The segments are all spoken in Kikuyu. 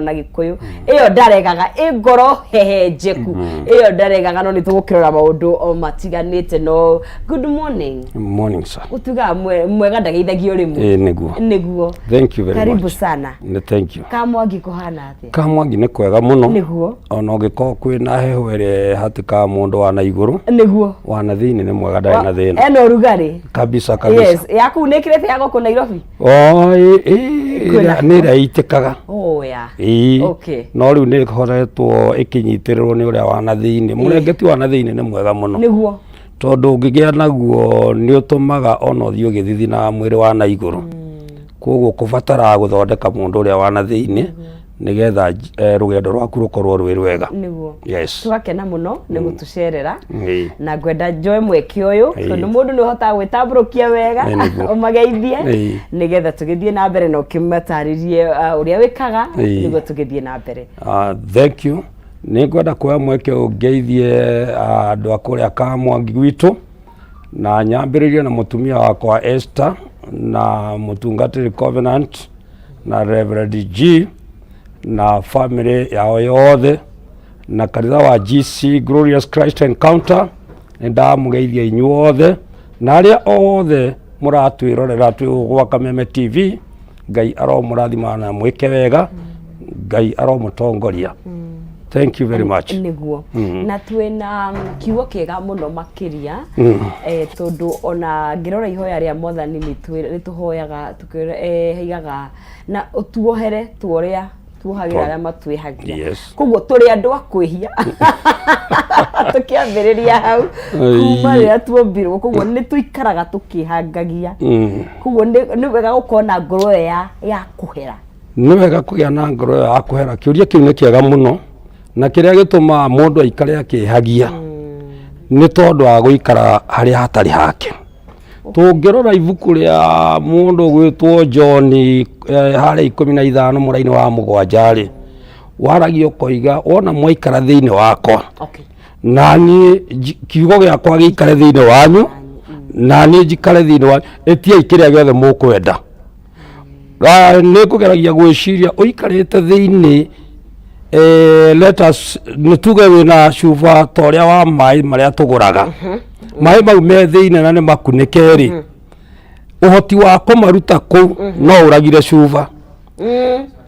Na Gĩkũyũ ĩyo ndaregaga ĩ ngoro hehenjeku ĩyo ndaregaga, no nĩ tũgũkĩrora maũndũ o matiganĩte. No good morning. Morning, sir. Ũtugaga mwega ndageithagio rĩmwe. Ĩĩ, nĩguo. Nĩguo. Thank you very Karibu much. sana. Nĩ thank you. Kamwangi kũhana atĩa? Kamwangi nĩ kwega mũno. Ona ũngĩkorwo kwĩna heho ĩrĩa ĩhatĩkaga mũndũ wa na igũrũ, wa na thĩinĩ nĩ mwega, ndarĩ na thĩna. Ena ũrugarĩ. Kabisa kabisa. Yes, yaku nĩ ĩkĩrĩte ya gũkũ Nairobi? Oh, ĩ, Kwĩna nĩ ĩrĩa ĩitĩkaga. Oh yeah. Ĩĩ. No rĩu nĩ ĩkoretwo ĩkĩnyitĩrĩrwo nĩ ũrĩa wa na thĩinĩ. Mũrengeti wa na thĩinĩ nĩ mwega mũno. Tondũ ũngĩgĩa naguo nĩ ũtũmaga ona ũthiĩ ũgĩthithinaga mwĩrĩ wa na igũrũ. Koguo kũbataraga gũthondeka mũndũ ũrĩa wa na thĩinĩ nĩgetha rũgendo rwaku rũkorwo rwĩ rwega. Tũgakena mũno nĩ gũtũcerera. Na ngwenda njoe mweke ũyũ tondũ mũndũ nĩ ũhotaga gwĩtambũrũkia wega, ũmageithie nĩgetha tũgĩthiĩ na mbere na ũkĩmatarĩrie ũrĩa wĩkaga nĩguo tũgĩthiĩ na mbere. Thank you. Nĩ ngwenda kuoya mweke ũyũ ngeithie andũ a kũrĩa Kamwangi gwitũ, na nyambĩrĩrie na mũtumia wakwa Esther, na mũtungatĩri Covenant, na Reverend G, na family yao yothe, na kanitha wa GC Glorious Christ Encounter. Nĩ ndamũgeithia inyuothe na arĩa othe mũratwĩrorera twĩ gwa Kameme TV. Ngai aromũrathima na mwĩke wega. Ngai aromũtongoria. Thank you very much. Nĩguo, na twĩna kiugo kĩega mũno makĩria, tondũ ona ngĩrora ihoya rĩa Mwathani nĩ tũhoyaga tũkĩra, haigaga na ũtuohere tuoria tuohagĩra arĩa matwĩhagia. Koguo tũrĩ andũ a kwĩhia tũkĩambĩrĩria hau kuma rĩrĩa tuombirwo, koguo nĩ tũikaraga tũkĩhangagia. Koguo nĩ wega gũkorwo na ngoro ĩyo ya kũhera. Nĩ wega kũgĩa na ngoro ĩyo ya kũhera. Kĩũria kĩu nĩ kĩega mũno, na kĩrĩa gĩtũmaga mũndũ aikare akĩhagia nĩ tondũ wa gũikara harĩa hatarĩ hake. Tũngĩrora ibuku rĩa mũndũ gwĩtwo John, harĩa 15 mũraini wa 7 rĩ, waragia ũkoiga, wona mwaikara thĩinĩ wakwa na niĩ kiugo gĩakwa gĩikare thĩinĩ wanyu, na niĩ njikare thĩinĩ wanyu, ĩtiai kĩrĩa gĩothe mũkwenda. Nĩ ngũgeragia gwĩciria ũikarĩte thĩinĩ, let us nĩ tuge wĩna cuba ta ũrĩa wa maĩ marĩa tũgũraga, maĩ mau me thĩinĩ na nĩ makunĩke rĩ, ũhoti wa kũmaruta kũu no ũragire cuba.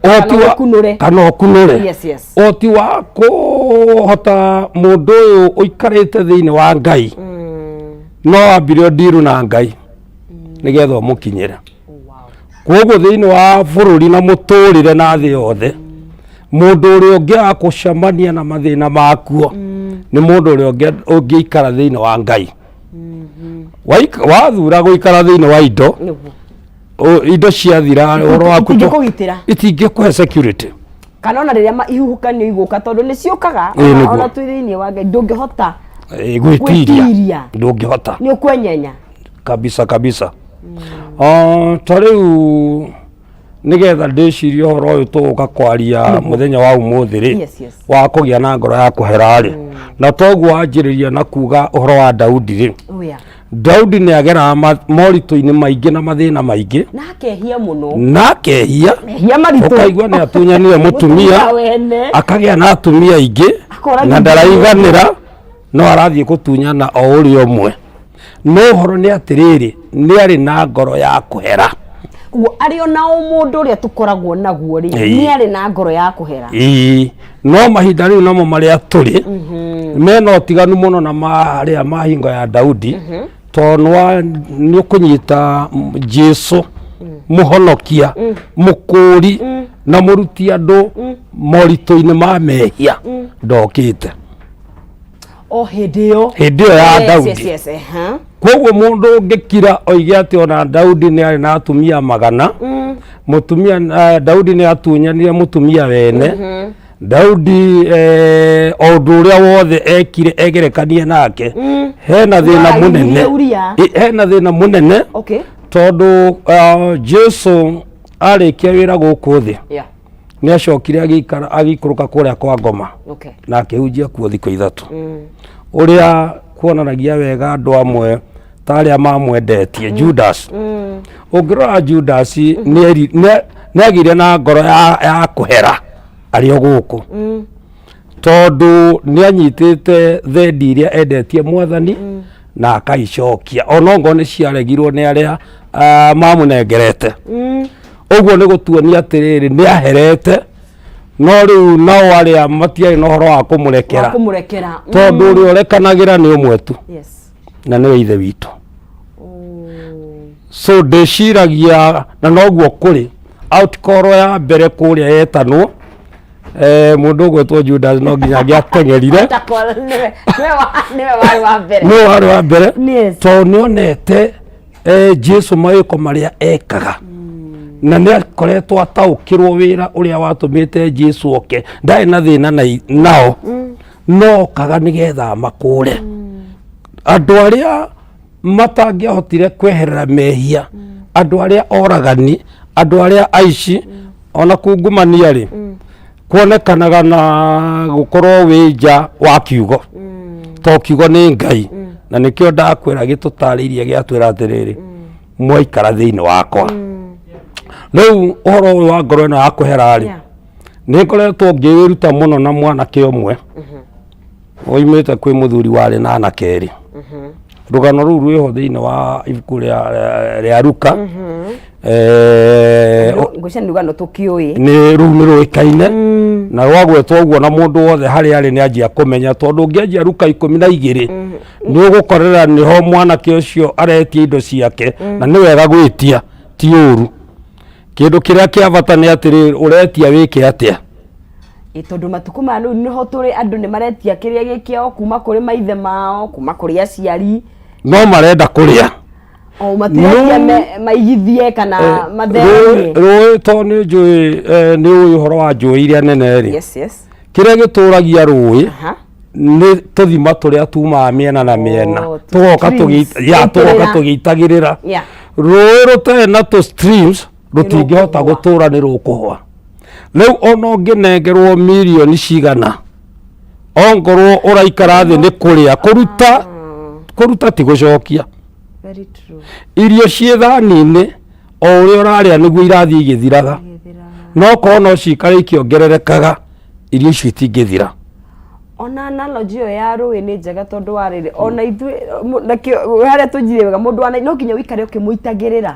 Ũhoti Kana ũkunũre. Kana ũkunũre. Ũhoti wa kũhota mũndũ ũyũ ũikarĩte thĩinĩ wa Ngai no ambire ũndiru na Ngai nĩgetha ũmũkinyĩre. Koguo thĩinĩ wa bũrũri na mũtũrĩre na thĩ yothe, mũndũ ũrĩa ũngĩaga gũcemania na mathĩna makuo nĩ mũndũ ũrĩa ũngĩikara thĩinĩ wa Ngai. Wathura gũikara thĩinĩ wa indo, indo ciathira ũhoro waku Itingĩkũgitĩra. Itingĩkũhe security. Kana ona rĩrĩa ihuhũkanio igũka, tondũ nĩ ciũkaga, Ĩĩ, nĩguo. ona twĩ thĩinĩ wa Ngai ndũngĩhota Gwĩtiria. Gwĩtiria. Ndũngĩhota. Nĩ ũkwenyenya. Kabisa kabisa. Oh, ta rĩu nĩgetha ndĩcirie ũhoro ũyũ tũgũka kwaria mũthenya wa ũmũthĩ rĩ, wa kũgĩa na ngoro ya kũhera rĩ, na toguo wanjĩrĩria na kuga ũhoro wa Daudi rĩ, Daudi nĩ ageraga moritũ-inĩ maingĩ na mathĩna maingĩ. Na akehia mũno. Na akehia. Mehia maritũ. Ũkaigua nĩ atunyanire mũtumia, Mũtumia wene. Akagĩa na atumia aingĩ, Akoragia na ndaraiganĩra, no arathiĩ gũtunyana o ũrĩa ũmwe. No ũhoro nĩ atĩrĩrĩ, nĩ arĩ na ngoro ya kũhera. Koguo arĩ ona ũmũndũ ũrĩa tũkoragwo naguo rĩ, nĩ arĩ na ngoro ya kũhera. Ĩĩ, no mahinda rĩu namo marĩa tũrĩ mena ũtiganu mũno na marĩa ma hingo ya Daudi, tondũ nĩ ũkũnyita Jesu mũhonokia, mũkũri na mũruti andũ moritũ-inĩ ma mehia ndokĩte. O hĩndĩ ĩyo. Hĩndĩ ĩyo ya Daudi. Koguo mũndũ ũngĩkira oige atĩ ona Daudi nĩ arĩ na atumia 100, mũtumia, Daudi nĩ atunyanire mũtumia wene, Daudi, o ũndũ ũrĩa wothe ekire egerekanie nake, hena thĩna No, mũnene. Uria. Hena thĩna mũnene, tondũ Jesu arĩkia wĩra gũkũ thĩ, nĩ acokire agĩikara agĩikũrũka kũrĩa kwa ngoma na akĩhunjia kuo thikũ 3, ũrĩa kuonanagia wega andũ amwe ta arĩa mamwendetie Judas. Ũngĩrora Judas nĩ agĩire na ngoro ya kũhera. Arĩ o gũkũ tondũ nĩ anyitĩte thendi iria endetie Mwathani na akaicokia, ona ongorwo nĩ ciaregirwo nĩ arĩa mamũnengerete. Ũguo nĩ gũtuonia atĩrĩrĩ, nĩ aherete, no rĩu nao arĩa matiarĩ na ũhoro wa kũmũrekera. Wa kũmũrekera. Tondũ ũrĩa ũrekanagĩra nĩ ũmwe tu, na nĩwe Ithe witũ. So ndĩciragia na noguo kũrĩ outcall ya mbere kũrĩa yetanwo, mũndũ ũgwetwo Judas no nginya angĩateng'erire. Nĩwe warĩ wa mbere. Nĩwe warĩ wa mbere, tondũ nĩonete Jesu mawĩko marĩa ekaga, na nĩ akoretwo ataũkĩrwo wĩra ũrĩa watũmĩte Jesu oke. Ndarĩ na thĩna nao, no okaga nĩgetha makũre andũ arĩa matangĩahotire kweherera mehia, andũ arĩa oragani, andũ arĩa aici, ona kungumania rĩ kuonekanaga na gũkorwo wĩ nja wa kiugo, to kiugo nĩ Ngai, na nĩkĩo ndakwĩra gĩtũtarĩirie gĩatwĩra atĩrĩrĩ, mwaikara thĩinĩ wakwa. Rĩu ũhoro ũyũ wa ngoro ĩno ya kũhera rĩ, nĩ ngoretwo ngĩwĩruta mũno na mwanake ũmwe oimĩte kwĩ mũthuri warĩ na anake erĩ. Rũgano rũu rwĩho thĩinĩ wa ibuku rĩa Luka. Ngwĩciria nĩ rũgano tũkĩũĩ. Nĩ rũu nĩ rũĩkaine na rwagwetwo ũguo na mũndũ wothe harĩa arĩ nĩ anjia kũmenya, tondũ ũngĩanjia Luka 12 nĩ ũgũkorera nĩho mwanake ũcio aretia indo ciake. Na nĩ wega gwĩtia, ti ũru. Kĩndũ kĩrĩa kĩa bata nĩ atĩrĩrĩ, ũretia wĩke atĩa? Ĩ, tondũ matukũ maya rĩu nĩho tũrĩ, andũ nĩ maretia kĩrĩa gĩ kĩao kuma kũrĩ maithe mao, kuma kũrĩ aciari. No marenda kũrĩa. O matiretia maigithie kana matheremie. Rũĩ to nĩ njũĩ, nĩ ũĩ ũhoro wa njũĩ iria nene rĩ, kĩrĩa gĩtũragia rũĩ nĩ tũthima tũrĩa tumaga mĩena na mĩena. Oh, tũgoka streams. tũgoka Tũgĩitĩrĩra. Tũgĩitagĩrĩra. Rũĩ rũtarĩ na tũ streams rũtingĩhota Nĩ rũkũgũa. Gũtũra nĩ rũkũhwa. Rĩu ona ũngĩnengerwo mirioni cigana, ongorwo ũraikara thĩ nĩ kũrĩa, kũruta kũruta ti gũcokia. Very true. Irio ciĩ thani-inĩ, o ũrĩa ũrarĩa nĩguo irathiĩ igĩthiraga. Igĩthiraga. No korwo no cikare ikĩongererekaga, irio icio itingĩthira. Ona analogy ĩyo ya rũĩ nĩ njega, tondũ wa rĩrĩ, ona ithuĩ nakĩo harĩa tũnjire wega, mũndũ wa no nginya ũikare ũkĩmũitagĩrĩra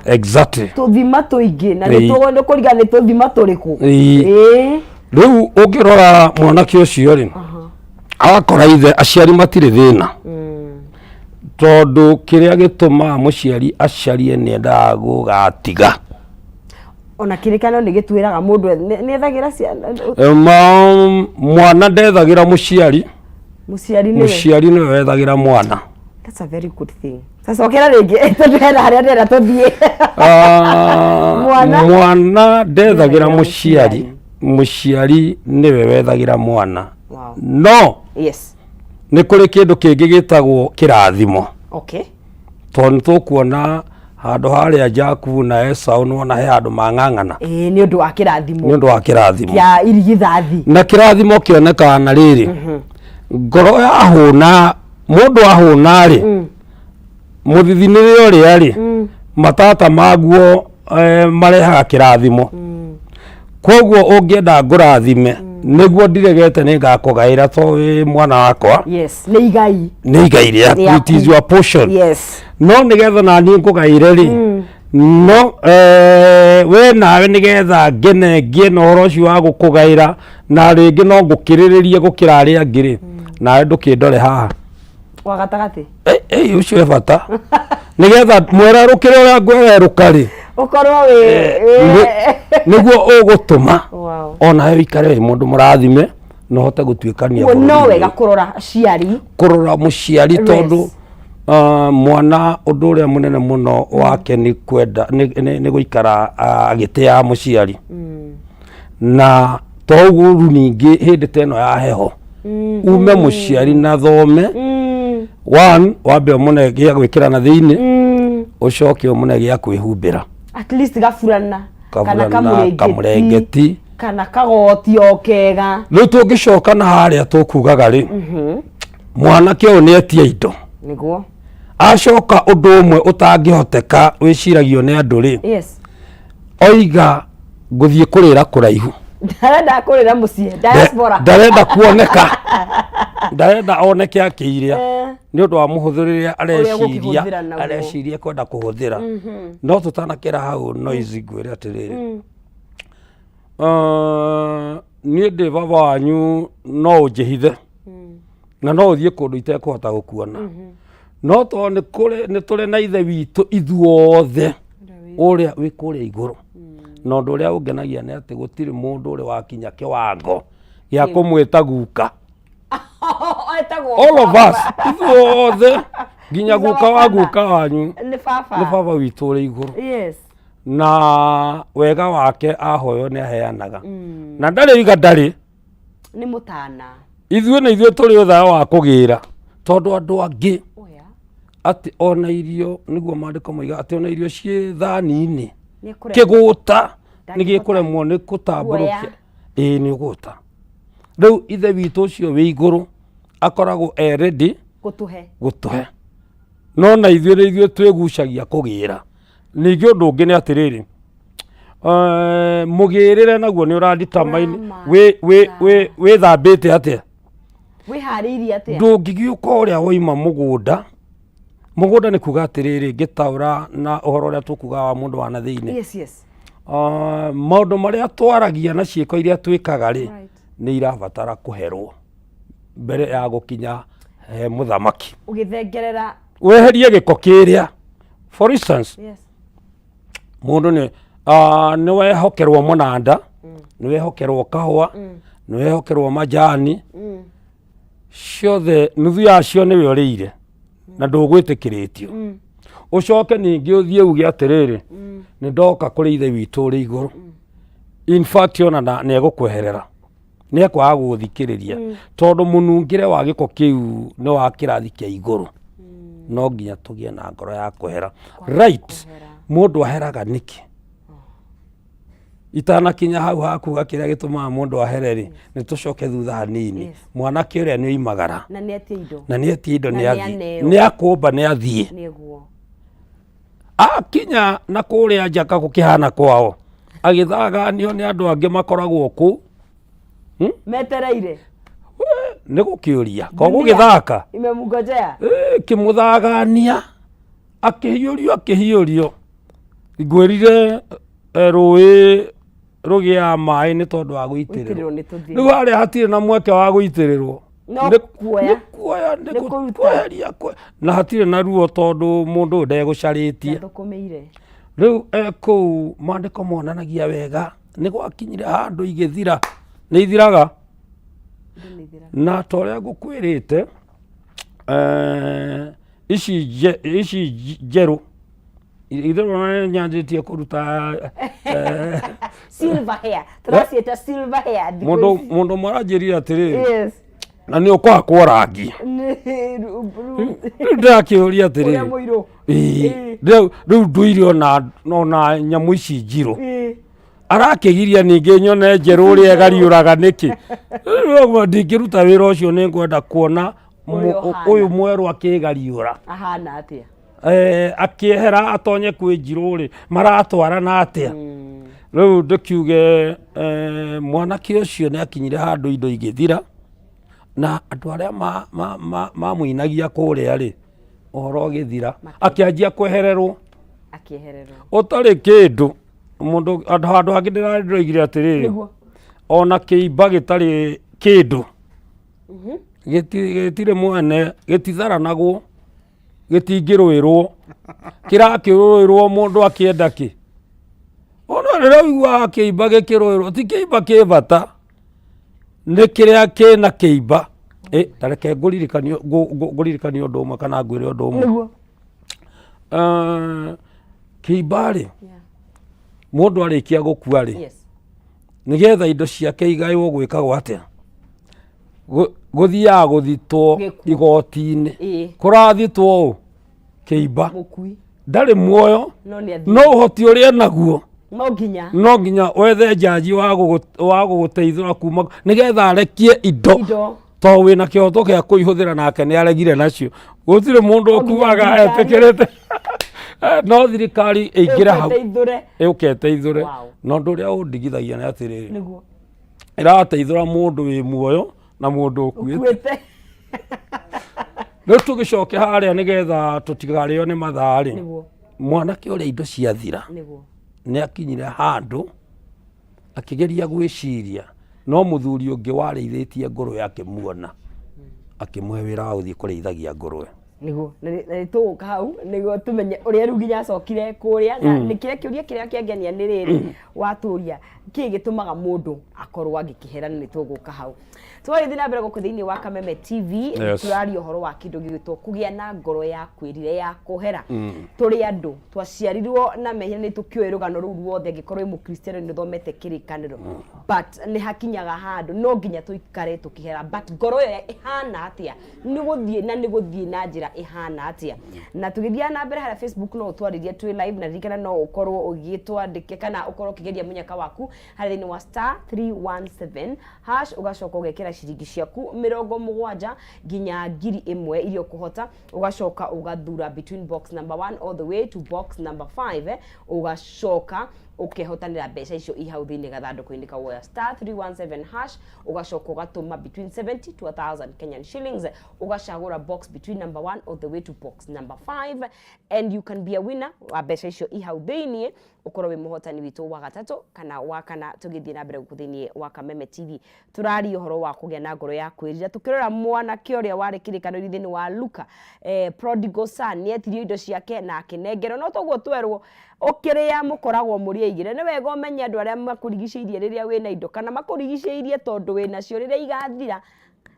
tũthima tũingĩ na nĩ kũringana nĩ tũthima tũrĩkũ. Ĩĩ. Rĩu ũngĩrora mwanake ũcio rĩ, agakora ithe aciari matirĩ thĩna, tondũ kĩrĩa gĩtũmaga mũciari acarie nĩ endaga gũgatiga. Ona kĩrĩkanĩro nĩ gĩtwĩraga mũndũ nĩ ethagĩra ciana. Mwana ndethagĩra mũciari. Mũciari nĩwe. Mũciari nĩwe wethagĩra mwana. That's a very good thing. Sasa okera rĩngĩ, tondũ hena harĩa ndĩrenda tũthiĩ. Mwana? Mwana ndethagĩra ndethagĩra mũciari, mũciari nĩwe wethagĩra mwana. No nĩ kũrĩ kĩndũ kĩngĩ gĩtagwo kĩrathimo, tondũ nĩ tũkuona handũ harĩa Jakubu na Esau nĩwona he handũ mang'ang'ana. Ĩĩ, nĩ ũndũ wa kĩrathimo. Nĩ ũndũ wa kĩrathimo. Kĩa irigithathi. Na kĩrathimo kĩonekaga na rĩrĩ, ngoro yahũna, mũndũ ahũna rĩ, mũthithi nĩrĩ ũrĩa rĩ, matata maguo marehaga kĩrathimo. Koguo ũngĩenda ngũrathime, nĩguo ndiregete nĩ ngakũgaĩra to wĩ mwana wakwa. Yes, nĩ igai. Nĩ igai rĩaku. Rĩaku. It is your portion. No nĩgetha naniĩ ngũgaĩre rĩ, no we nawe nĩgetha ngene ngĩe na ũhoro ũcio wa gũkũgaĩra, na rĩngĩ no ngũkĩrĩrĩrie gũkĩra arĩa angĩ rĩ, nawe ndũkĩndore haha. Wa gatagatĩ. Ũcio e bata nĩgetha mwererũkĩre ũrĩa ngwererũka rĩ, ũkorwo wĩ nĩguo ũgũtũma onawe wĩikare wĩ mũndũ mũrathime na ũhote gũtuĩkania Ũguo no bũrũri wega ũyũ. Kũrora aciari. Kũrora mũciari, tondũ mwana ũndũ ũrĩa mũnene mũno wake nĩ kwenda nĩ gũikara agĩtĩaga mũciari, na to ũguo rĩu ningĩ hĩndĩ ta ĩno ya heho ume mũciari na thome one wambe ũmũne gĩa gwĩkĩra na thĩinĩ, ũcoke ũmũne gĩa kwĩhumbĩra. At least gaburana kana Kaburana, kamũrengeti, kamũrengeti. Kana kagoti o kega. Rĩu tũngĩcoka na harĩa tũkugaga rĩ, mwanake ũyũ nĩ etia indo, acoka ũndũ ũmwe ũtangĩhoteka wĩciragio nĩ andũ rĩ, oiga ngũthiĩ kũrĩra kũraihu. Ndarenda kũrĩra mũciĩ diaspora. Ndarenda kuoneka, ndarenda oneke akĩiria nĩ ũndũ wa mũhũthĩrĩre areciria ũgũkĩhũthĩra naguo. Areciria kwenda kũhũthĩra. No tũtanakĩra hau noise, ngwĩre atĩrĩrĩ, niĩ ndĩ baba wanyu, no ũnjĩhithe na no ũthiĩ kũndũ itekũhota gũkuona, no tondũ nĩ tũrĩ na ithe witũ ithuothe ũrĩa wĩ kũrĩa igũrũ. Na ũndũ ũrĩa ũngenagia nĩ atĩ gũtirĩ mũndũ ũrĩ wakinya kĩwango gĩa kũmwĩta guka. Etagwo all of baba. us, ithuothe, nginya Nginya guka wa baba. guka wanyu nĩ baba. Nĩ baba witũ ũrĩ igũrũ. Na wega wake ahoywo nĩ aheanaga na ndarĩ iga ndarĩ. Nĩ mũtana. Ithuĩ nĩ ithuĩ tũrĩ ũthaya wa kũgĩra tondũ andũ angĩ oya atĩ ona irio, nĩguo maandĩko moiga atĩ ona irio ciĩ thani-inĩ nĩ kũremwo. Kĩgũta nĩ Ndangĩhota. gĩkũremwo nĩ kũtambũrũkia. Ĩĩ, nĩ ũgũta. Rĩu ithe witũ ũcio wĩ igũrũ akoragwo e ready gũtũhe. Gũtũhe, no na ithuĩ nĩ ithuĩ twĩgucagia kũgĩra. Ningĩ ũndũ ũngĩ nĩ atĩrĩrĩ, mũgĩrĩre naguo nĩ ũradetermine wĩthambĩte atĩa. Wĩharĩirie atĩa. Ndũngĩgĩũka ũrĩa waima mũgũnda. Mũgũnda nĩ kuga atĩrĩrĩ, ngĩtaũra na ũhoro ũrĩa tũkuga wa mũndũ wa na thĩinĩ, maũndũ marĩa twaragia na ciĩko iria twĩkaga rĩ, nĩ irabatara kũherwo mbere ya gũkinya he mũthamaki. Ũgĩthengerera. Weherie gĩko kĩrĩa. For instance, mũndũ nĩ nĩ wehokerwo mũnanda, nĩ wehokerwo kahũa, nĩ wehokerwo majani, ciothe nuthu yacio nĩwe ũrĩire na ndũgwĩtĩkĩrĩtio. Ũcoke ningĩ ũthiĩ uge atĩrĩrĩ, nĩ ndoka kũrĩ ithe witũ ũrĩ igũrũ. In fact, ona na nĩ egũkweherera, nĩ ekwaga gũgũthikĩrĩria tondũ mũnungĩre wa gĩko kĩu nĩ wa kĩrathi kĩa igũrũ. No nginya tũgĩe na ngoro ya kwehera, right? Kũhera. Mũndũ aheraga nĩkĩ? Itanakinya hau hakuga kĩrĩa gĩtũmaga mũndũ ahere rĩ, nĩ tũcoke thutha hanini. Mwanake ũrĩa nĩ oimagara na nĩ atie indo. Na nĩ etie indo. Na nĩ nĩ athiĩ. aneo. Nĩ akũmba, nĩ athiĩ. Akinya na kũrĩa njaka gũkĩhana kwao, agĩthaganio nĩ andũ angĩ makoragwo kũu Metereire. Nĩ gũkĩũria ko Dunia gũgĩthaka. Imemngojea. Kĩmũthagania, akĩhiũrio, akĩhiũrio. Ngwĩrire, rũĩ rũgĩaga maĩ nĩ tondũ wa gũitĩrĩrwo. Gũitĩrĩrwo nĩ tũthiĩ. Rĩu harĩa hatirĩ na mweke wa gũitĩrĩrwo. No kuoya. Nĩ kuoya, nĩ Nĩ kũruta. kweheria na hatirĩ na ruo tondũ mũndũ ũyũ ndegũcarĩtie. Ndathũkũmĩire. Rĩu e kũu, maandĩko monanagia wega nĩ gwakinyire handũ igĩthira. Nĩ ithiraga. Indo nĩ ithiraga. Na ta ũrĩa ngũkwĩrĩte, ici njerũ itherũ nyanjĩtie kũruta Silver hair, tũraciĩta silver hair thikũ mũndũ ici. Mũndũ ũmwe aranjĩrire atĩrĩrĩ, na nĩ ũkũhakwo rangi. Rĩu ndĩrakĩũria Ũrĩa atĩrĩrĩ, mũirũ. Ĩĩ, rĩu nduire ona nyamũ ici njirũ. Arakĩgiria ningĩ nyone njerũ ũrĩa ĩgariũraga nĩkĩ. Rĩu ũguo ndingĩruta wĩra ũcio, nĩ ngwenda kuona Ũrĩa ũhana. Ũyũ mwerũ akĩgariũra. Ahana atĩa. Akĩehera atonye kwĩ njirũ rĩ, maratwarana atĩa? Rĩu ndĩkiuge, mwanake ũcio nĩ akinyire handũ indo igĩthira, na andũ arĩa mamũinagia kũrĩa rĩ, ũhoro ũgĩthira, akĩanjia kwehererwo. Akĩehererwo. Ũtarĩ kĩndũ mũndũ andũ handũ hangĩ ndĩroigire atĩrĩrĩ, ona kĩimba gĩtarĩ kĩndũ gĩtirĩ mwene, gĩtitharanagwo, gĩtingĩrũĩrwo, kĩrakĩrũĩrwo mũndũ akĩenda kĩ. Ona rĩrĩa ũiguaga kĩimba gĩkĩrũĩrwo, ti kĩimba kĩ bata, nĩ kĩrĩa kĩna kĩimba. Ta reke ngũririkanie ngũririkanie ũndũ ũmwe kana ngwĩre ũndũ ũmwe. Kĩimba rĩ, mũndũ arĩkia gũkua rĩ, nĩgetha indo ciake igaywo gwĩkagwo atĩa? Gũthiaga gũthitwo Gĩkuũ. igoti-inĩ. Kũrathitwo ũ? Kĩimba. Mũkui. Ndarĩ muoyo. No nĩ athiĩ. No ũhoti ũrĩa naguo, no nginya no nginya wethe njanji wa gũgũteithũra kuma nĩgetha arekie indo, indo tondũ wĩna kĩhoto gĩa kũihũthĩra nake nĩ aregire nacio. Gũtirĩ mũndũ No nginya ũkuaga thirikari- etĩkĩrĩte. No thirikari ĩingĩre hau. Ĩteithũre. Ĩũke ĩteithũre. Na ũndũ ũrĩa ũndigithagia nĩ atĩrĩrĩ, Ĩrateithũra mũndũ wĩ muoyo na mũndũ ũkuĩte. Ũkuĩte. Rĩu tũgĩcoke harĩa nĩgetha tũtikarĩo nĩ mathaa rĩ, mwanake ũrĩa indo ciathira nĩ akinyire handũ akĩgeria gwĩciria, no mũthuri ũngĩ warĩithĩtie ngũrwe akĩmuona, akĩmũhe wĩra wa gũthiĩ kũrĩithagia ngũrwe. Nĩguo, na nĩ tũgũka hau nĩguo tũmenye ũrĩa rĩu nginya acokire kũrĩa na nĩ kĩrĩa kĩũria kĩrĩa kĩangenia nĩ rĩrĩ watũria, kĩĩ gĩtũmaga mũndũ akorwo agĩkĩhera, na nĩ tũgũka hau. Tũragĩthiĩ na mbere gũkũ thĩinĩ wa Kameme TV. Tũraria ũhoro wa kĩndũ gĩgwĩtwo kũgĩa na ngoro ya kwĩrira, ya kũhera. Tũrĩ andũ twaciarirwo na mehia, nĩ tũkĩũĩ rũgano rũu ruothe, angĩkorwo wĩ mũkristiano nĩ ũthomete kĩrĩkanĩro, but nĩ hakinyaga handũ no nginya tũikare tũkĩhera. But ngoro ĩyo ĩhana atĩa? Nĩ gũthiĩ na nĩ gũthiĩ na njĩra ĩhana atĩa? Na tũgĩthiaga na mbere harĩa Facebook no ũtwarĩrie twĩ live, na ririkana no ũkorwo ũgĩtwandĩke kana ũkorwo ũkĩgeria mũnyaka waku harĩa thĩinĩ wa *317#, ũgacoka ũgekĩra ciringi ciaku 70 nginya 1000 iria ũkũhota, ũgacoka ũgathura between box number 1 all the way to box number 5, ũgacoka ũkehotanĩra mbeca icio i hau thĩinĩ gathandũkũ-inĩ kau. Woya *317#, ũgacoka ũgatũma between 70 to 1000 Kenyan shillings, ũgacagũra box between number 1 all the way to box number 5, and you can be a winner wa mbeca icio i hau thĩinĩ, ũkorwo wĩ mũhotani witũ wa gatatũ kana wa kana. Tũgĩthiĩ na mbere gũkũ thĩinĩ wa Kameme TV, tũraria ũhoro wa kũgĩa na ngoro ya kwĩrira, tũkĩrora mwanake ũrĩa warĩ kĩrĩkanĩro thĩinĩ wa Luka, prodigal son, nĩ etirio indo ciake na akĩnengerwo. No toguo twerwo ũkĩrĩa mũkoragwo mũrĩ aigĩre, nĩ wega ũmenye andũ arĩa makũrigicĩirie rĩrĩa wĩna indo kana makũrigicĩirie tondũ wĩnacio, rĩrĩa igathira,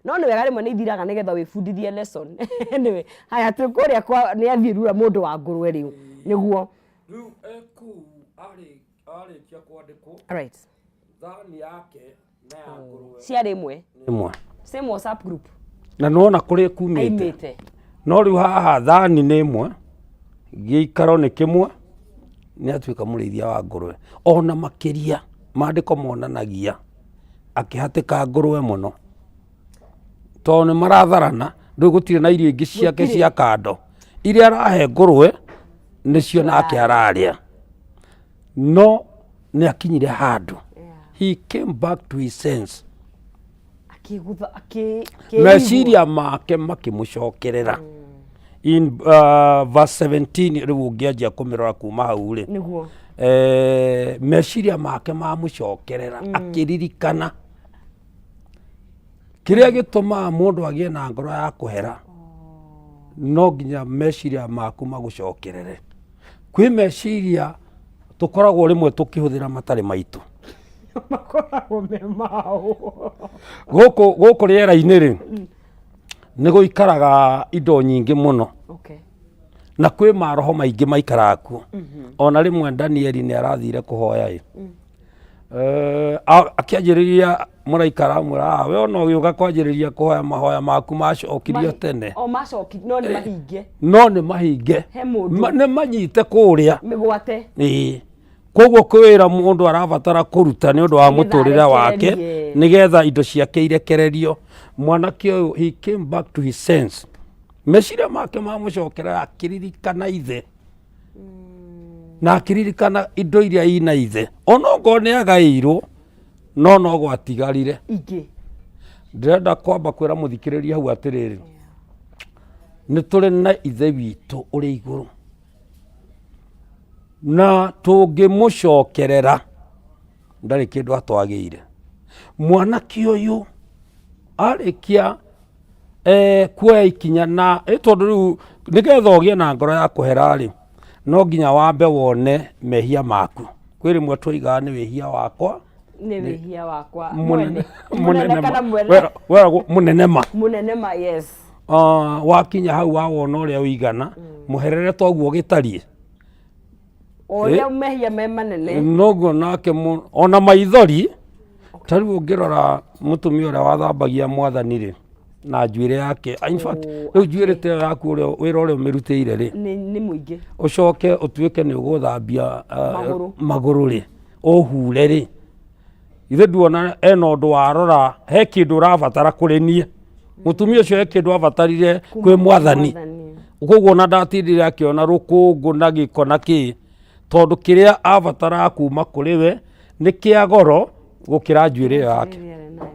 no nĩ wega rĩmwe nĩ ithiraga nĩgetha wĩbundithie lesson. Anyway, haya, twĩ kũrĩa kwa nĩ athiĩ rura mũndũ wa ngũrwe rĩu nĩguo. Rĩu kũu arĩkia kwandĩkwo, thani yake na ya ngũrwe ciarĩ ĩmwe. Ĩmwe. Same WhatsApp group. Na nĩwona kũrĩa kumĩte. Aimĩte. No rĩu haha thani nĩ ĩmwe, gĩikaro nĩ kĩmwe, nĩ atuĩka mũrĩithia wa ngũrwe. Ona makĩria maandĩko monanagia akĩhatĩka ngũrwe mũno, tondũ nĩ maratharana rĩu, gũtirĩ na irio ingĩ ciake Gũtirĩ. cia kando iria arahe ngũrwe nĩcio nake ararĩa. No nĩ akinyire handũ, he came back to his sense. Akĩgutha akĩ Meciria make makĩmũcokerera. In verse 17 rĩu ũngĩanjia kũmĩrora kuma hau rĩ, meciria make mamũcokerera, akĩririkana kĩrĩa gĩtũmaga mũndũ agĩe na ngoro ya kũhera. No nginya meciria maku magũcokerere. Kwĩ meciria tũkoragwo rĩmwe tũkĩhũthĩra matarĩ maitũ. Makoragwo me mao. Gũkũ rĩera-inĩ rĩ, nĩ gũikaraga indo nyingĩ mũno, na kwĩ maroho maingĩ maikaraga kuo. Ona rĩmwe Danieli nĩ arathire kũhoya ĩ, akĩanjĩrĩria mũraika aramwĩra, "Ah, we ona ũgĩũka kwanjĩrĩria kũhoya, mahoya maku macokirio tene." O macoki no nĩ mahinge. No nĩ mahinge. He mũndũ. Nĩ manyite kũrĩa. Mĩgwate. Ĩĩ, koguo kwĩ wĩra mũndũ arabatara kũruta nĩ ũndũ wa Nĩgetha mũtũrĩre wake, arekererie. nĩgetha indo ciake irekererio. Mwanake ũyũ, he came back to his sense, meciria make mamũcokerera, akĩririkana ithe na akĩririkana indo iria ina ithe, onokorwo nĩ agaĩirwo no gwatigarire ingĩ. Ndĩrenda kwamba kwĩra mũthikĩrĩria hau atĩrĩrĩ, nĩ tũrĩ na ithe witũ ũrĩ igũrũ, na tũngĩmũcokerera ndarĩ kĩndũ atwagĩire. Mwanake ũyũ arĩkia kuoya ikinya na tondũ rĩu nĩgetha ũgĩe na ngoro ya kũhera rĩ, no nginya wambe wone mehia maku. Kwĩ rĩmwe twoigaga nĩ wĩhia wakwa. Nĩ wĩhia wakwa mũnene. Mwene mũnene kana mwene. Weragwo mũnene ma. Mũnene ma, yes. Ah, wakinya hau wawona ũrĩa ũigana, mũherere toguo gĩtariĩ. O ũrĩa mehia me manene. Noguo nake ona maithori. Ta rĩu ũngĩrora mũtumia ũrĩa wathambagia mwathani rĩ na njuĩrĩ yake, in fact, rĩu njuĩrĩ ta ĩyo yaku, ũrĩa wĩra ũrĩa ũmĩrutĩire rĩ, Nĩ mũingĩ. Ũcoke ũtuĩke nĩ ũgũthambia Magũrũ. Magũrũ rĩ, ũhure rĩ, ithe nduona ena ũndũ warora he kĩndũ ũrabatara kũrĩ niĩ. Mũtumia ũcio he kĩndũ abatarire kwĩ mwathani, koguo ona ndatindire akĩona rũkũngũ na gĩko na kĩ, tondũ kĩrĩa abataraga kuma kũrĩ we nĩ kĩa goro. Gũkĩra njuĩrĩ ĩyo yake. Njuĩrĩ arĩ nayo.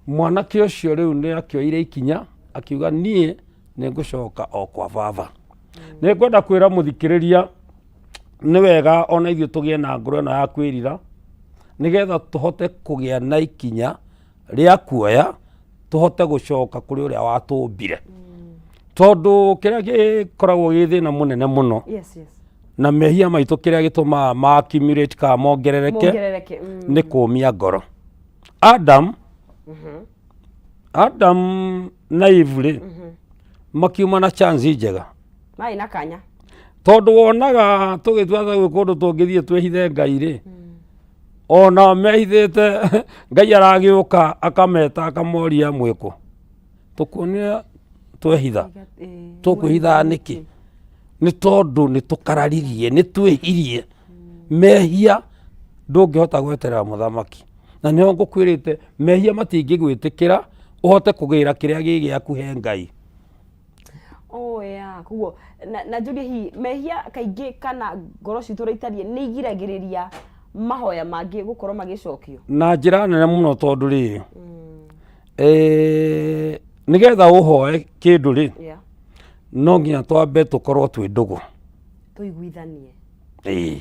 Mwanake ũcio rĩu nĩ akĩoire ikinya akiuga, niĩ nĩ ngũcoka o kwa baba. Nĩ ngwenda kwĩra mũthikĩrĩria, nĩ wega ona ithuĩ tũgĩe na ngoro ĩno ya kwĩrira, nĩgetha tũhote kũgĩa na ikinya rĩa kuoya, tũhote gũcoka kũrĩ ũrĩa watũmbire, tondũ kĩrĩa gĩkoragwo gĩ thĩna mũnene mũno na mehia maitũ, kĩrĩa gĩtũmaga ma accumulate kana mongerereke, Mongerereke. Nĩ kũmia ngoro. Adam na Eve rĩ, makiuma na chance njega. Marĩ na kanya. Tondũ wonaga tũgĩtua ta gwĩ kũndũ tũngĩthiĩ twĩhithe Ngai rĩ, ona mehithĩte, Ngai aragĩũka akameta, akamoria, mwĩkũ tũkuonia twehitha? Tũkwĩhithaga nĩkĩ? Nĩ tondũ nĩ tũkararirie, nĩ twĩhirie. Mehia ndũngĩhota gweterera mũthamaki, na nĩho ngũkwĩrĩte, mehia matingĩgwĩtĩkĩra ũhote kũgĩra kĩrĩa gĩ gĩaku he Ngai. Oh yeah, koguo na njũrie, hihi mehia kaingĩ kana ngoro citũ ũrĩa itariĩ nĩ igiragĩrĩria mahoya mangĩ gũkorwo magĩcokio? Na njĩra nene mũno, tondũ rĩrĩ, nĩgetha ũhoe kĩndũ rĩ, no nginya twambe tũkorwo twĩ ndũgũ. Tũiguithanie. Ĩĩ.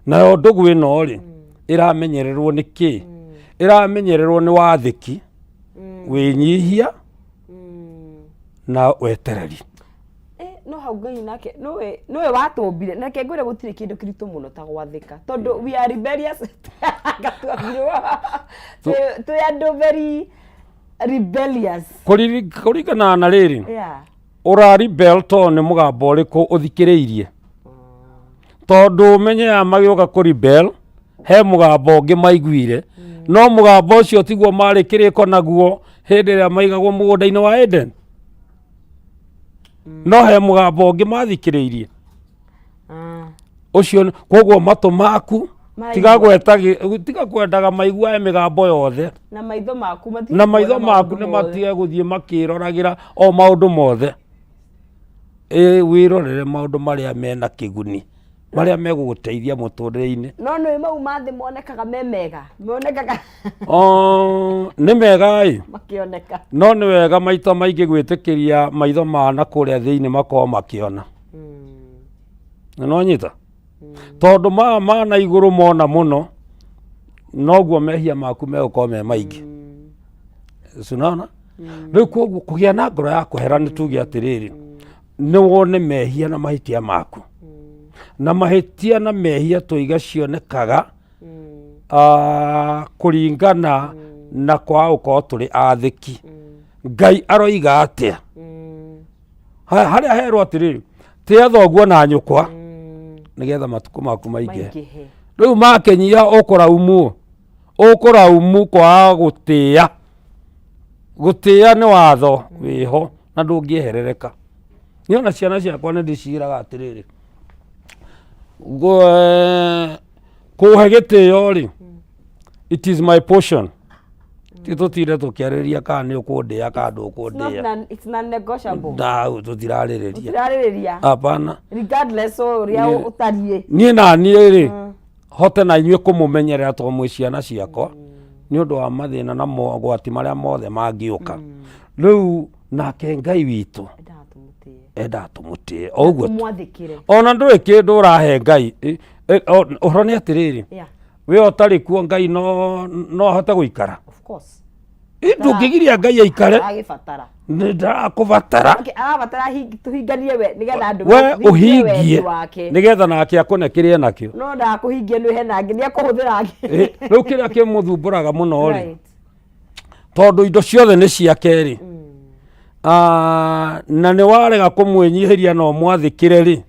Nayo ndũgũ ĩno rĩ, ĩramenyererwo nĩ kĩ? Ĩramenyererwo nĩ wathĩki, wĩnyihia na wetereri. Eh, no hau Ngai nake nĩwe watũmbire, na reke ngwĩre, gũtirĩ kĩndũ kĩritũ mũno ta gwathĩka, tondũ we are rebellious. Gatuambirwo twĩ andũ very rebellious. Kũringana na rĩrĩ, ũra rebel tondũ nĩ mũgambo ũrĩkũ ũthikĩrĩirie? Tondũ ũmenye aya magĩũka kũ rebel, he mũgambo ũngĩ maiguire, no mũgambo ũcio tiguo marĩ kĩrĩko naguo hĩndĩ ĩrĩa maigagwo mũgũnda-inĩ wa Eden. No he mũgambo ũngĩ mathikĩrĩirie. Ũcio koguo matũ maku tiga Maraigua. Tiga kwendaga maiguage mĩgambo yothe. Na maitho maku matige Na maitho kuona maku maũndũ nĩ mothe. matige gũthiĩ makĩroragĩra o maũndũ mothe. Ĩ wĩrorere maũndũ marĩa mena kĩguni, marĩa megũgũteithia mũtũrĩre-inĩ. No nĩ mau ma thĩ monekaga me mega, monekaga O, nĩ mega ĩ, makĩoneka. No nĩ wega maita maingĩ gwĩtĩkĩria maitho ma na kũrĩa thĩinĩ makorwo makĩona. Na no nyita, tondũ maya ma na igũrũ mona mũno, noguo mehia maku megũkorwo me maingĩ. Cinaona rĩu? Koguo kũgĩa na ngoro ya kũhera nĩ tuge atĩrĩrĩ, nĩ wone mehia na mahĩtia maku. Na mahĩtia na mehia tũiga cionekaga kũringana na kwaga gũkorwo tũrĩ athĩki. Ngai aroiga atĩa? Harĩa herwo atĩrĩrĩ, tĩa thoguo na nyũkwa nĩgetha matukũ maku maingĩhe. Maingĩhe. Rĩu makĩnyia ũkũraumu, ũkũraumu kwaga gũtĩa. Gũtĩa nĩ watho wĩho na ndũngĩeherereka. Niĩ ona ciana ciakwa nĩ ndĩciĩraga atĩrĩrĩ, kũhe gĩtĩo rĩ, it is my portion. Ti tũtinde tũkĩarĩrĩria kana nĩ ũkũndĩa kana It's not ndũkũndĩa. It's non-negotiable. Ndau tũtirarĩrĩria. Tũtirarĩrĩria. Hapana. Regardless o ũrĩa ũtariĩ. Niĩ na niĩ rĩ, hote na inyuĩ kũmũmenyerera tondũ mwĩ ciana ciakwa, nĩ ũndũ wa mathĩna na mogwati marĩa mothe mangĩũka. Rĩu nake Ngai witũ Endaga tũmũtĩe. Endaga tũmũtĩe o ũguo tu. Tũmwathĩkĩre. Ona ndũrĩ kĩndũ ũrahe Ngai. Ũhoro nĩ atĩrĩrĩ, we ũtarĩ kuo, Ngai no ahote gũikara? Of course. Ndũngĩgiria Ngai aikare. Aragĩbatara. Nĩ ndarakũbatara. Okay, arabatara tũhinganie we nĩgetha andũ we mahingie ũhingie wendi wake. Nĩgetha nake akũne kĩrĩa nakĩo. No ndakũhingia nĩ hena angĩ, nĩ ekũhũthĩra angĩ. Rĩu kĩrĩa kĩmũthumbũraga mũno rĩ, tondũ indo ciothe nĩ ciake rĩ, na nĩ warega kũmwĩnyihĩria na ũmwathĩkĩre rĩ,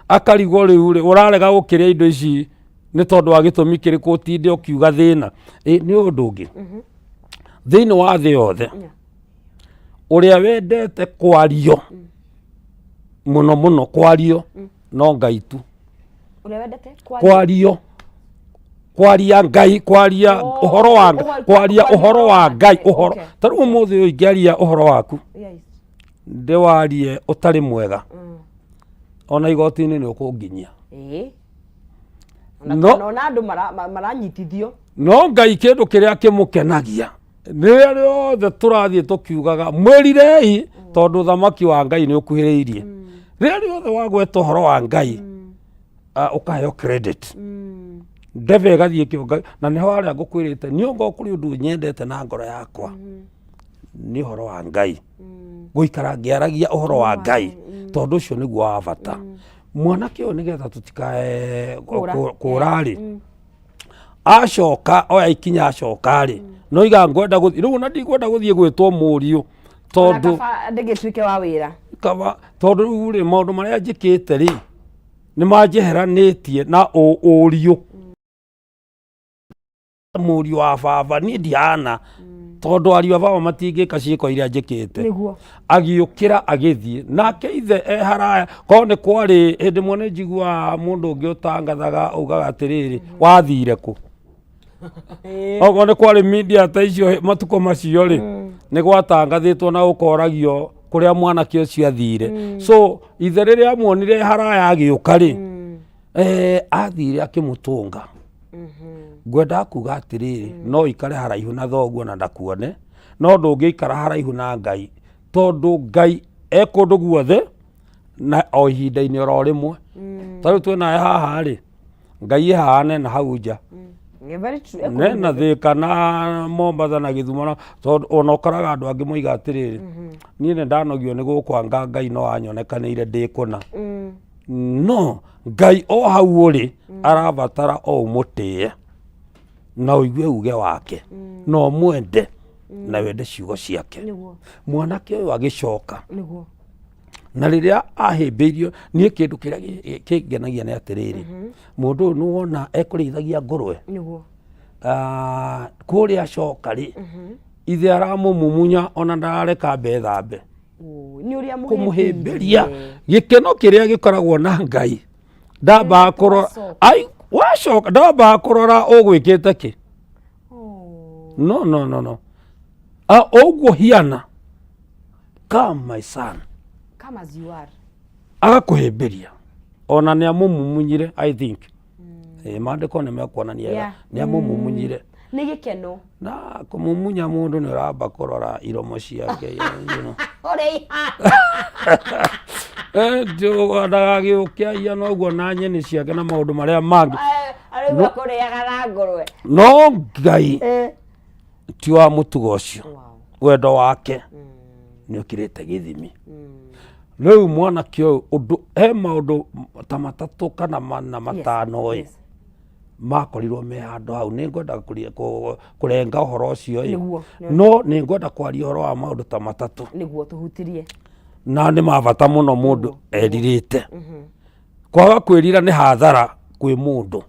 akarigwo rĩu rĩ, ũrarega gũkĩrĩa indo ici nĩ tondũ wa gĩtũmi kĩrĩkũ? Ũtinde ũkiuga thĩna. Nĩ ũndũ ũngĩ thĩinĩ wa thĩ yothe, ũrĩa wendete kwario mũno mũno, kwario no Ngai tu. Ũrĩa wendete kwaria. Kwario, kwaria Ngai, kwaria Oh, ũhoro wa kwaria kwaria ũhoro wa Ngai, ũhoro. Ta rĩu ũmũthĩ ũyũ ingĩaria ũhoro waku, ndĩwarie ũtarĩ mwega, ona igoti-inĩ nĩ ũkũnginyia. Ona No- ona andũ maranyitithio. No Ngai kĩndũ kĩrĩa kĩmũkenagia nĩ rĩrĩa rĩothe tũrathiĩ tũkiugaga mwĩrirei tondũ ũthamaki wa Ngai nĩ ũkuhĩrĩirie. Rĩrĩa rĩothe wagweta ũhoro wa Ngai ũkaheo credit. Ndebe ĩgathiĩ ĩkĩonga na nĩho harĩa ngũkwĩrĩte niĩ ongorwo kũrĩ ũndũ nyendete na ngoro yakwa nĩ ũhoro wa Ngai. Gũikara ngĩaragia ũhoro wa Ngai tondũ ũcio nĩguo wa bata. Mwanake ũyũ nĩgetha tũtikae Kũra. kũra rĩ acoka oya ikinya acoka rĩ no iga ngwenda gũthiĩ rĩu ona ndikwenda gũthiĩ gwĩtwo mũriũ tondũ Kaba ndĩgĩtuĩke wa wĩra. Kaba tondũ rĩu rĩ maũndũ marĩa njĩkĩte rĩ nĩ manjeheranĩtie na ũriũ mũriũ wa baba niĩ ndihana tondũ ariũ a baba matingĩka ciĩko iria njĩkĩte. Nĩguo. Agĩũkĩra agĩthiĩ nake ithe e haraya korwo nĩ kwarĩ hĩndĩ ĩmwe nĩ njiguaga mũndũ ũngĩ ũtangathaga augaga atĩrĩrĩ wathire kũ okorwo nĩ kwarĩ media ta icio matukũ macio rĩ nĩ gwatangathĩtwo na ũkoragio kũrĩa mwanake ũcio athire. So ithe rĩrĩa amuonire haraya agĩũka rĩ athire akĩmũtũnga. Ngwendaga kuga atĩrĩrĩ no ũikare haraihu na thoguo na ndakuone no ndũngĩikara haraihu na Ngai tondũ Ngai e kũndũ guothe na o ihinda-inĩ oro rĩmwe. Ta rĩu twĩnawe haha rĩ Ngai e haha na hau nja. Yeah, very true. Nena Thĩka na Mombatha na Gĩthumo na tondũ ona ũkoraga andũ angĩ moiga atĩrĩrĩ niĩ nĩ ndanogio nĩ gũkũ anga Ngai no anyonekanĩire ndĩ kũna. No Ngai o hau ũrĩ arabatara o ũmũtĩe na ũigue uge wake na ũmwende na wende ciugo ciake. Nĩguo. Mwanake ũyũ agĩcoka Nĩguo. na rĩrĩa ahĩmbĩirio niĩ kĩndũ kĩrĩa kĩngenagia nĩ atĩrĩrĩ mũndũ ũyũ nĩwona ekũrĩithagia ngũrwe. Nĩguo. Kũrĩa acoka rĩ ithe aramũmumunya ona ndarareka mbethambe. Nĩ ũrĩa kũmũhĩmbĩria gĩkeno kĩrĩa gĩkoragwo na Ngai ndambaga kũrora ai wacoka ndambaga kũrora ũgwĩkĩte kĩ. No no no no ũguo hiana come my son. Come as you are. Agakũhĩmbĩria ona nĩ amũmumunyire I think. Maandĩko nĩ mekuonania nĩ amũmumunyire. Nĩ gĩkeno. Na kũmumunya mũndũ nĩ ũramba kũrora iromo ciake you know. Ũrĩa ihana. Ndagagĩũke ahiana ũguo na nyeni ciake na maũndũ marĩa mangĩ. Arauga kũrĩaga na ngũrwe. No Ngai ti wa mũtugo ũcio. Wendo wake nĩ ũkĩrĩte gĩthimi. Rĩu mwanake ũyũ ũndũ he maũndũ ta matatũ kana mana matano ĩ makorirwo me handũ hau. Nĩ ngwenda kũrenga ũhoro ũcio ĩ no nĩ ngwenda kwaria ũhoro wa maũndũ ta matatũ. Nĩguo tũhutirie. Na nĩ ma bata mũno mũndũ erirĩte. Kwaga kwĩrira nĩ hathara kwĩ mũndũ.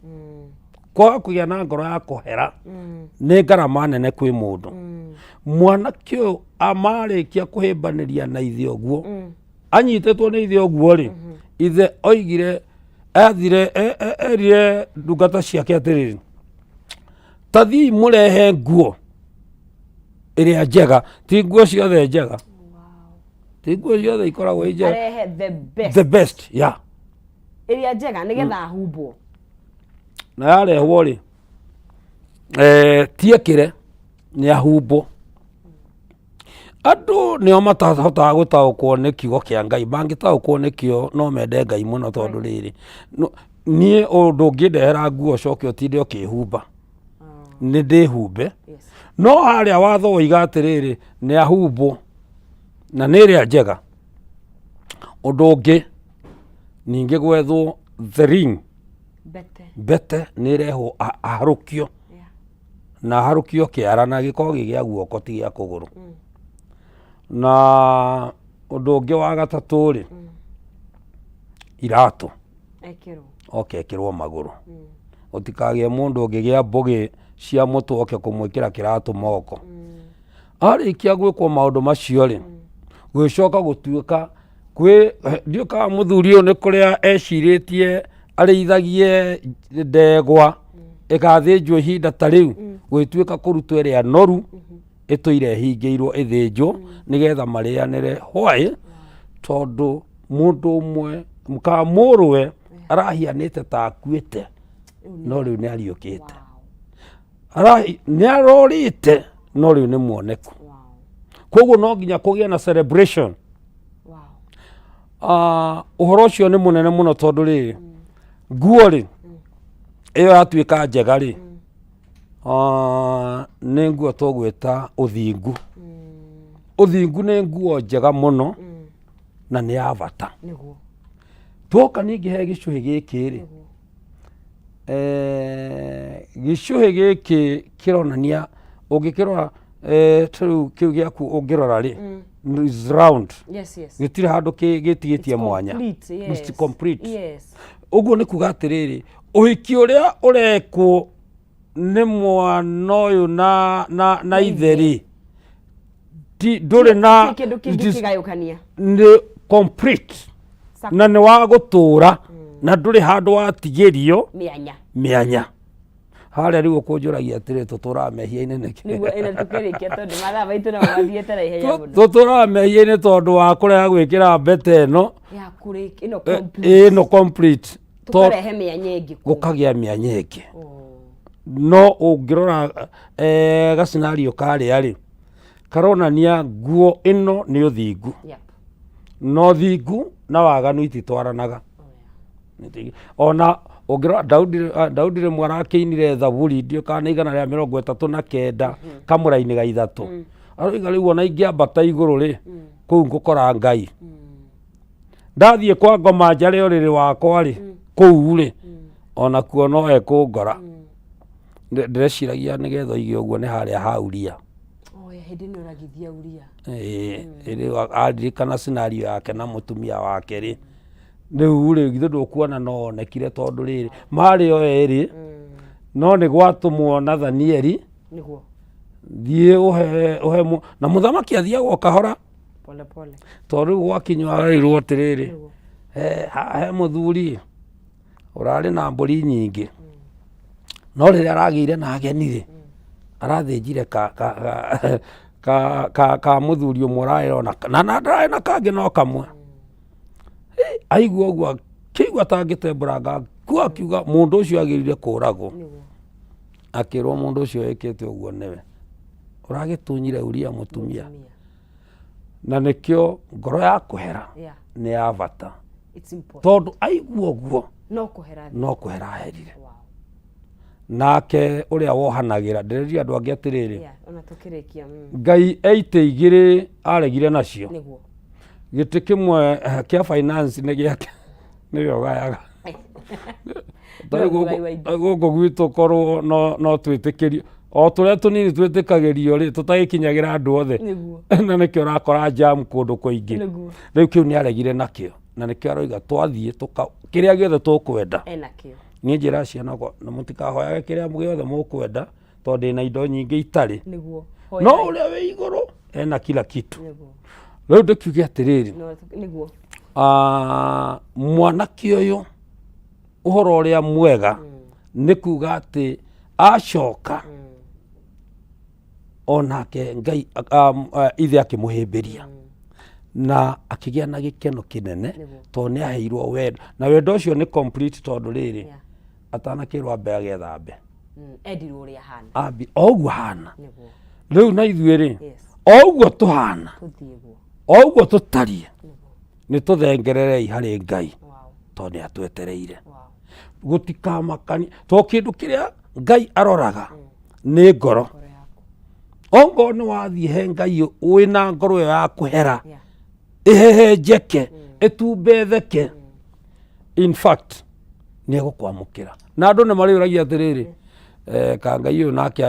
Kwaga kũgĩa na ngoro ya kũhera nĩ ngarama nene kwĩ mũndũ. Mwanake ũyũ amarĩkia kũhĩmbanĩria na ithe ũguo anyitĩtwo nĩ ithe ũguo rĩ ithe oigire athire erire ndungata ciake atĩrĩrĩ ta thiĩi mũrehe nguo ĩrĩa njega ti nguo ciothe njega ti nguo ciothe ikoragwo i njega. Arehe the best. The best yeah. Ĩrĩa njega nĩgetha ahumbwo. Na yarehwo rĩ ti ekĩre nĩ ahumbwo. Andũ nĩo matahotaga gũtaũkwo nĩ kiugo kĩa Ngai mangĩtaũkwo nĩkĩo no mende Ngai mũno tondũ rĩrĩ niĩ ũndũ ũngĩndehera nguo ũcoke ũtinde ũkĩhumba nĩ ndĩhumbe. No harĩa watho woiga atĩrĩrĩ nĩ ahumbwo na nĩ ĩrĩa njega. Ũndũ ũngĩ ningĩ gwethwo the ring Mbete. Mbete nĩ ĩrehwo aharũkio na aharũkio kĩara na gĩkorwo gĩ gĩa guoko ti gĩa kũgũrũ. Na ũndũ ũngĩ wa gatatũ rĩ iratũ Ekĩrwo. Oke ekĩrwo magũrũ. Gũtikagĩe mũndũ ũngĩgĩa mbũgĩ cia mũtwe oke kũmwĩkĩra kĩratũ moko. Arĩkia gwĩkwo maũndũ macio rĩ gũgĩcoka gũtuĩka kwĩ ndiũĩ kana mũthuri ũyũ nĩ kũrĩa ecirĩtie arĩithagie ndegwa ĩgathĩnjwo ihinda ta rĩu gũgĩtuĩka kũrutwo ĩrĩa noru ĩtũire ĩhingĩirwo ĩthĩnjwo nĩgetha marĩanĩre hwaĩ tondũ mũndũ ũmwe kana mũrũwe arahianĩte ta akuĩte no rĩu nĩ ariũkĩte. Nĩ arorĩte no rĩu nĩ muoneku. Koguo no nginya kũgĩe na celebration. Ũhoro ũcio nĩ mũnene mũno tondũ rĩrĩ, nguo rĩ, ĩyo yatuĩka njega rĩ, nĩ nguo tũgwĩta ũthingu. Ũthingu nĩ nguo njega mũno na nĩ ya bata. Tuoka ningĩ he gĩcũhĩ gĩkĩ rĩ, gĩcũhĩ gĩkĩ kĩronania ũngĩkĩrora, ta rĩu kĩu gĩaku ũngĩrora rĩ, is round. Gĩtirĩ handũ gĩtigĩtie mwanya. Complete, yes. It's complete. Ũguo nĩ kuga atĩrĩrĩ, ũhiki ũrĩa ũrekwo nĩ mwana ũyũ na ithe rĩ, ndũrĩ na Gũtirĩ kĩndũ kĩngĩ kĩgayũkania. Nĩ complete na nĩ wa gũtũra na ndũrĩ handũ watigĩrio mĩanya. Mĩanya harĩa rĩu ũkũnjũragia atĩrĩ, tũtũraga mehia-inĩ nĩkĩ? Nĩguo ĩna tũkĩrĩkia, tondũ mathaa maitũ namo mathiĩte na ihenya mũno. Tũtũraga mehia-inĩ tondũ wa kũrega gwĩkĩra mbete ĩno ya kũrĩ ĩno complete. Ĩno complete. Tũkarehe mĩanya ĩngĩ kũu. Gũkagĩa mĩanya ĩngĩ. No ũngĩrora gacenario karĩa rĩ, karonania nguo ĩno nĩ ũthingu. Na ũthingu na waganu ititwaranaga. Ona ũngĩrora Daudi, Daudi rĩmwe arakĩinire thaburi, ndiũĩ kana nĩ 139 kamũra-inĩ ga 3, aroiga rĩu ona ingĩambata igũrũ rĩ, kũu ngũkora Ngai, ndathiĩ kwa ngoma njare ũrĩrĩ wakwa rĩ, kũu rĩ onakuo no ekũngora. Ndĩreciragia nĩgetha oige ũguo nĩ harĩa ha Uria. Oh, ya hĩndĩ nĩ ũragithia Uria. Ĩĩ, rĩu aririkana scenario yake na mũtumia wake rĩ, rĩu rĩ, githĩ ndũkuona no onekire, tondũ rĩrĩ marĩ o erĩ, no nĩ gwatũmwo Nathanieli, thiĩ ũhe na mũthamaki athiaga o kahora pole pole, tondũ rĩu gwakinywo arerirwo atĩrĩrĩ, he mũthuri ũrarĩ na mbũri nyingĩ, no rĩrĩa aragĩire na ageni rĩ, arathĩnjire ka mũthuri ũmwe ũrarĩ ona na ndararĩ na kangĩ no kamwe. Aigua ũguo akĩigua atangĩtembũranga kuo, akiuga mũndũ ũcio agĩrĩire kũragwo. Akĩrwo mũndũ ũcio wĩkĩte ũguo nĩwe ũragĩtunyire Uria mũtumia. Mũtumia. Na nĩkĩo ngoro ya kũhera nĩ ya bata. It's important. Tondũ aigua ũguo no kũhera. No kũhera aherire. Nake ũrĩa wohanagĩra, ndĩreria andũ angĩ atĩrĩrĩ, Yeah, ona tũkĩrĩkia. Ngai eite igĩrĩ aregire nacio. Gĩtĩ kĩmwe kĩa finance nĩ gĩake, nĩwe ũgayaga. Nĩwe mũgai wa indo. Gũkũ gwitũ korwo no twĩtĩkĩrio o tũrĩa tũnini twĩtĩkagĩrio rĩ, tũtagĩkinyagĩra andũ othe. Na nĩkĩo ũrakora jam kũndũ kũingĩ. Rĩu kĩu nĩ aregire nakĩo, na nĩkĩo aroiga twathiĩ tũka kĩrĩa gĩothe tũkwenda. Enakĩo. Niĩ njĩra ciana ũguo, na mũtikahoyage kĩrĩa gĩothe mũkwenda, tondũ ndĩna indo nyingĩ itarĩ. No ũrĩa wĩ igũrũ ena kila kitu. Rĩu ndĩkiuge atĩrĩrĩ, mwanake ũyũ, ũhoro ũrĩa mwega nĩ kuga atĩ acoka onake Ngai ithe akĩmũhĩmbĩria na akĩgĩa na gĩkeno kĩnene, tondũ nĩ aheirwo wendo, na wendo ũcio nĩ complete, tondũ rĩrĩ, atanakĩrwo ambe agethambe. Endirwo ũrĩa ahana. Ambi o ũguo ahana. Rĩu na ithuĩ rĩ, o ũguo tũhana, tũthiĩ guo, o ũguo tũtariĩ, nĩ tũthengererei harĩ Ngai, tondũ nĩ atwetereire. Gũtikamakani to kĩndũ kĩrĩa Ngai aroraga nĩ ngoro. Ngoro yaku. Ongorwo nĩ wathiĩ he Ngai wĩna ngoro ĩyo ya kũhera, ĩhehenjeke, ĩtumbetheke, in fact nĩ egũkwamũkĩra. Na andũ nĩ marĩũragia atĩrĩrĩ, ka Ngai ũyũ nake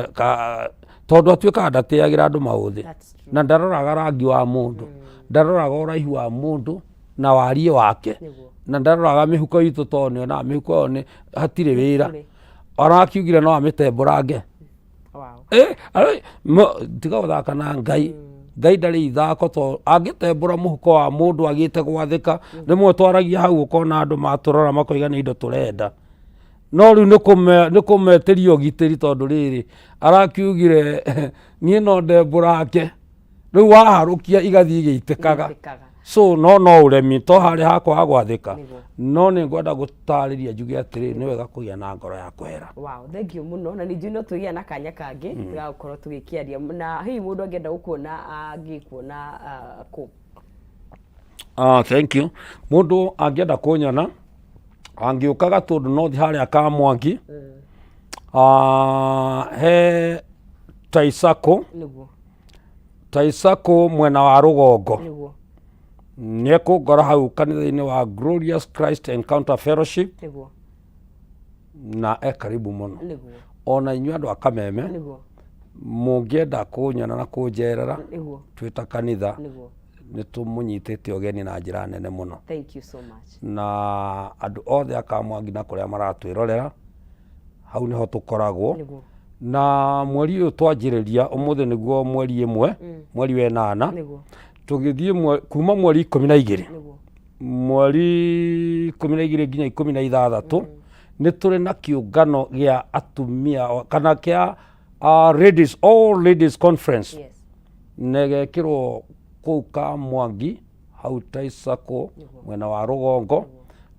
tondũ atuĩkaga ndatĩagĩra andũ maũthĩ. That's true. Na ndaroraga rangi wa mũndũ, ndaroraga ũraihu wa mũndũ na wariĩ wake, na ndaroraga mĩhuko itũ, tondũ nĩonaga mĩhuko ĩyo nĩ hatirĩ wĩra. Arakiugire no amĩtembũrange. Tiga gũthaka na Ngai. Ngai ndarĩ ithako, to angĩtembũra mũhuko wa mũndũ agĩte gwathĩka. Rĩmwe twaragia hau ũkona andũ matũrora makoiga nĩ indo tũrenda, no rĩu nĩ kũmetĩria ũgitĩri, tondũ rĩrĩ arakiugire niĩ no ndembũrange, rĩu waharũkia igathiĩ igĩitĩkaga. Igĩitĩkaga. So no no ũremi to harĩ hakwa ha gwathĩka. Nĩguo. No nĩ ngwenda gũtarĩria njuge atĩrĩ, nĩ wega kũgĩa na ngoro ya kũhera. Wow, thank you mũno, na ningĩ no tũgĩa na kanya kangĩ tũgagũkorwo tũgĩkĩaria. Na hihi mũndũ angĩenda gũkuona angĩkuona kũ? Ah, thank you. Mũndũ angĩenda kũnyona angĩũka Gatũndũ North harĩa Kamwangi, ah, he Taisako. Nĩguo. Taisako mwena wa rũgongo. Nĩguo. Nĩ ekũngora hau kanitha-inĩ wa Glorious Christ Encounter Fellowship. Nĩguo. Na e karibu mũno. Nĩguo. Ona inyuĩ andũ a Kameme. Nĩguo. Mũngĩenda kũnyona na kũnjerera. Nĩguo. Twĩ ta kanitha. Nĩguo. Nĩ tũmũnyitĩte ũgeni na njĩra nene mũno. Thank you so much. Na andũ othe a Kamwangi na kũrĩa maratwĩrorera, hau nĩho tũkoragwo. Nĩguo. Na mweri ũyũ twanjĩrĩria ũmũthĩ nĩguo mweri ĩmwe, mweri wa ĩnana. Nĩguo. Tũgĩthiĩ kuma mweri 12. Nĩguo. Mweri 12 nginya 16, nĩ tũrĩ na kĩũngano gĩa atumia kana kĩa ladies, all ladies conference. Yes. Na ĩgekĩrwo kũu Kamwangi hau Taisako mwena wa rũgongo,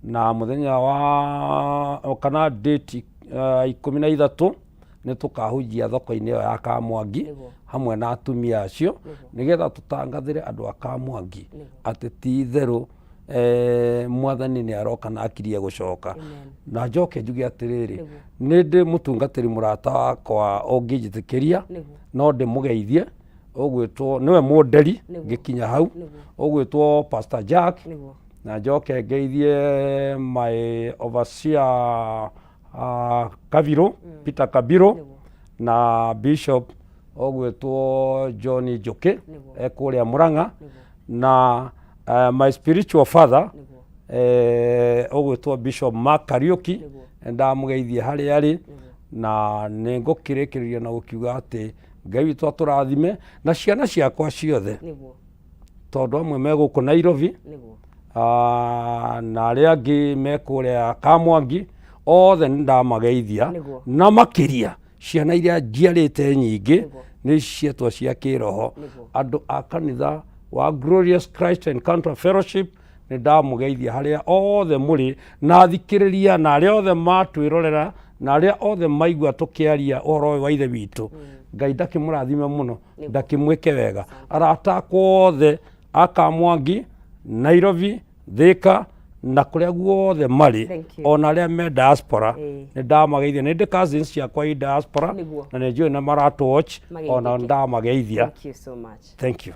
na mũthenya wa kana date 13 nĩ tũkahunjia thoko-inĩ ĩyo ya Kamwangi hamwe na atumia acio, nĩgetha tũtangathĩre andũ a Kamwangi atĩ ti itherũ mwathani nĩ aroka na akirie gũcoka. Na njoke njuge atĩrĩrĩ, nĩ ndĩ mũtungatĩri mũrata wakwa ũngĩnjĩtĩkĩria no ndĩmũgeithie, ũgwĩtwo nĩwe mũnderi ngĩkinya hau, ũgwĩtwo Pastor Jack. Na njoke ngeithie my overseer Kabiru, Peter Kabiru, na Bishop ũgwĩtwo John Njũkĩ ekũrĩa Murang'a, na my spiritual father ũgwĩtwo Bishop Mark Kariũki, ndamũgeithie harĩa arĩ. Na nĩ ngũkĩrĩkĩrĩria na gũkiuga atĩ Ngai witũ atũrathime na ciana ciakwa ciothe, tondũ amwe me gũkũ Nairobi, na arĩa angĩ me kũrĩa Kamwangi, othe nĩ ndamageithia. Na makĩria ciana iria njiarĩte nyingĩ nĩ cietwo cia kĩroho, andũ a kanitha wa Glorious Christ Encounter Fellowship, nĩ ndamũgeithia harĩa othe mũrĩ, na athikĩrĩria na arĩa othe matwĩrorera na arĩa othe maigua tũkĩaria ũhoro ũyũ wa Ithe witũ. Ngai ndakĩmũrathime mũno, ndakĩmwĩke wega. Arata akwa othe a Kamwangi, Nairobi, Thika na kũrĩa guothe marĩ, Thank you. ona arĩa me diaspora, nĩ ndamageithia. Nĩ ndĩ cousins ciakwa i diaspora na nĩ njũĩ nĩ maratũ watch, ona Mageithĩke. ndamageithia. Thank you so much. Thank you.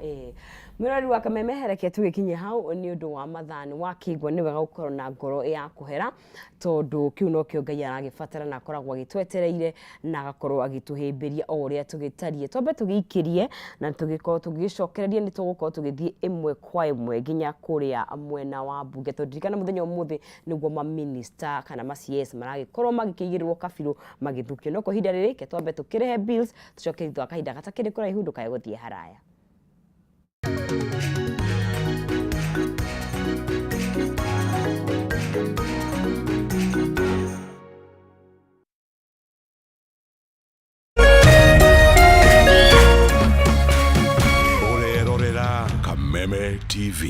Mwĩrori wa Kameme, reke tũgĩkinye hau nĩ ũndũ wa mathaa. Nĩ wakĩigua nĩ wega gũkorwo na ngoro ya kũhera, tondũ kĩu nokĩo Ngai aragĩbatara na akoragwo agĩtwetereire na agakorwo agĩtũhĩmbĩria o ũrĩa tũgĩtariĩ. Twambe tũgĩikĩrie na tũgĩkorwo tũgĩcokereria, nĩ tũgũkorwo tũgĩthiĩ ĩmwe kwa ĩmwe nginya kũrĩa mwena wa mbunge, tondũ ririkana mũthenya ũmũthĩ nĩguo maminista kana ma CS maragĩkorwo magĩkĩigĩrĩrwo kabirũ magĩthukio. No kwa ihinda rĩrĩ reke twambe tũkĩrĩhe bills, tũcoke thutha wa kahinda gatakĩrĩ kũraihu. Ndũkae gũthiĩ haraya. Ũrerorera Kameme TV.